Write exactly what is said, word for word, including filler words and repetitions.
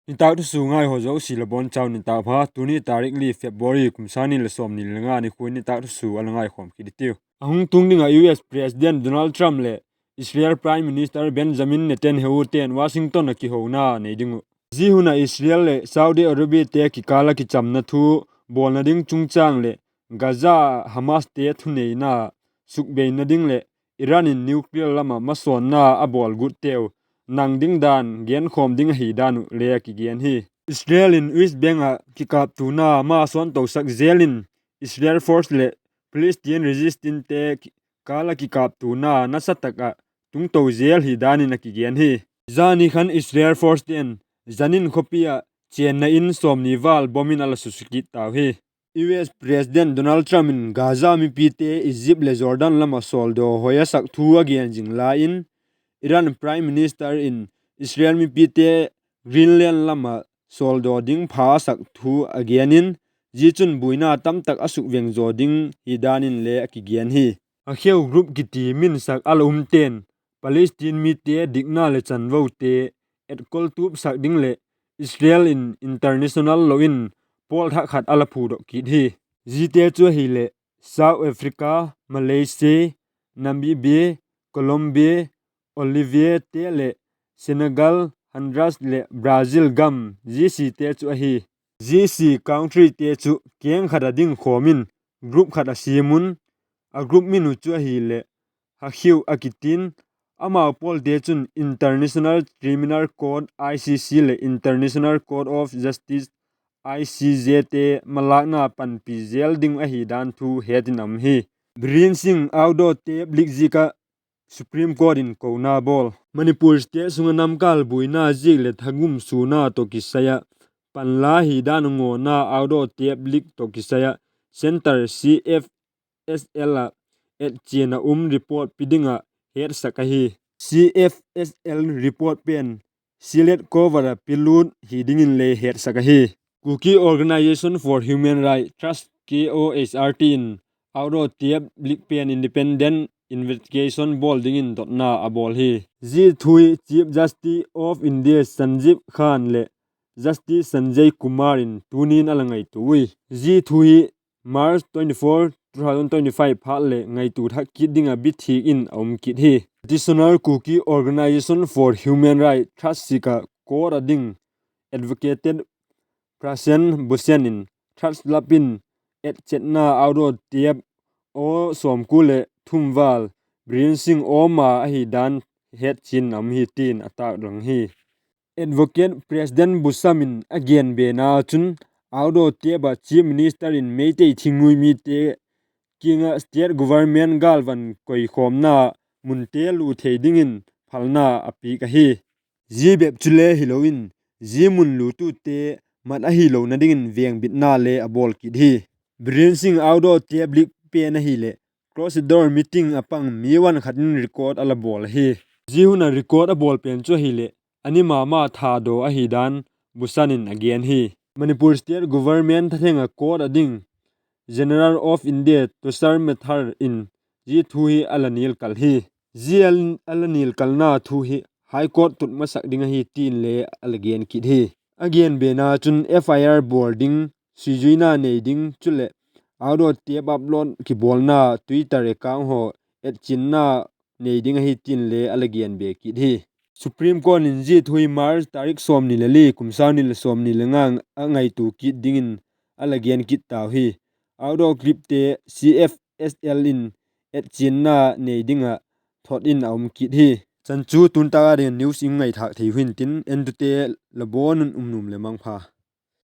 Nitâk thusua ngaihaw zosia la bawn chau nitâk pha. Tuni tarik li February kum sâng ni leh sawmni le nga nikhua in nitâk thusua a la ngaikhawm kit i tiu. A hung tung ding ah U S President Donald Trump leh Israel Prime Minister Benjamin Netanyahu te'n Washington ah kihona nei ding uh. Zia hun ah Israel leh Saudi Arabia te kikâl ah kichamna thu bawlna ding chungchâng leh Gaza Hamas te thuneina sukbeina ding leh Iran in nuclear lam ah masawnna a bawl gutteu nang ding dan genkhawm ding ahi dan uh le a kigen hi. Israel in West Bank ah kikâptuana masawn tosak zel in Israel Force leh Palestine Resistance te kikâl ah kikâptuana nasa tak ah tungto zel hi dan in a kigen hi. Zani khan Israel Force te'n Jenin khawpi ah chênna in sawmni val bomb in a la susia kit tau hi. U S President Donald Trump in Gaza mipite Egypt leh Jordan lam ah sawldaw hoi a sak thu a gen zing lai in, Iran Prime Minister in Israel mipite Greenland lam ah sawldaw ding pha a sak thu a gen in, zia chun buaina tamtak a sukveng zaw ding hi dan in le a kigen hi. Hakheu group kiti minsak a la umte'n Palestine mite dikna leh chanvote etkol tupsak ding leh Israel in international lo in pawl thak khat a la phudok kit hi. Ziate chu ahileh South Africa, Malaysia, Namibia, Colombia, Bolivia te leh Senegal, Honduras leh Brazil gam, zia siate chu ahi. Zia sia countryte chu keng khat ah ding khawm in group khat a siam un, a group min uh chu ahileh Hakheu a kitin, amau pawlte chun International Criminal Court, I C C leh International Court of Justice, I C J te malâkna panpi zel ding ahi dan thu het in a um hi. Biren Singh outdoor tape leak ziak ah Supreme Court in kona bawl. Manipur state sung ah namkâl buaina ziak leh thagum suana tawh kisai ah panla hi dan a ngawna outdoor tape leak tawh kisai ah Centre C F S L ah etchian a um report pi ding ah hetsak ahi. C F S L report pen sealed cover ah pilut hi dingin le hetsak ahi. Kuki Organisation for Human Rights Trust, K O H R T in outdoor tape leak pen independent investigation bawl dingin dotna a bawl hi. Zia thu hi Chief Justice of India Sanjiv Khan leh Justice Sanjay Kumar in tuni'n a la ngaitua ui. Zia thu hi March twenty-four, two thousand twenty-five phat leh ngaitua thak kit ding ah bithiak in a um kit hi. Petitioner Kuki Organisation for Human Rights Trust sik ah court ah ding advocate Prashant Bhushan in Trust lap in etchetna outdoor tape aw sawmkua leh thum val Biren Singh aw ma ahi dan hetchian a um hi tin a tâk lang hi. Advocate Prashant Bhushan in a genbena chun outdoor tape ah Chief Minister in Meitei thingnuai mite kiang ah state government gâlvan koikhawmna munte lût thei dingin phalna a piak ahi. Zia bep chule hilo in, zia mun lûttute mat ahilona dingin vengbitna le a bawl kit hi. Biren Singh outdoor tape leak pen ahileh closed door meeting a pang mi uan khat in record a la bawl ahi. Zia hun ah record a bawl pen chu ahileh a ni ma ma thadaw ahi dan Bhushan in a gen hi. Manipur state government thatheng ah court ah ding General of India Tushar Mehta in zia thu hi a la nilkal hi. Zia a la nilkalna thu hi High Court tut masak ding ahi tin le a la gen kit hi. A genbena chun F I R bawl ding, suizuina nei ding chuleh outdoor tape upload kibawlna Twitter account haw etchinna nei ding ahi tin le a la genbe kit hi. Supreme Court in zia thu hi March tarik sawmni le li, kum sâng ni leh sawmni le nga a ngaitua kit dingin a la gen kit tau hi. Outdoor clipte C F S L in etchinna nei ding ah thot in a um kit hi. Chan chu tun tak a ding news i ngaithâk thei hintin, entute la bawn un um nuam leh mangpha.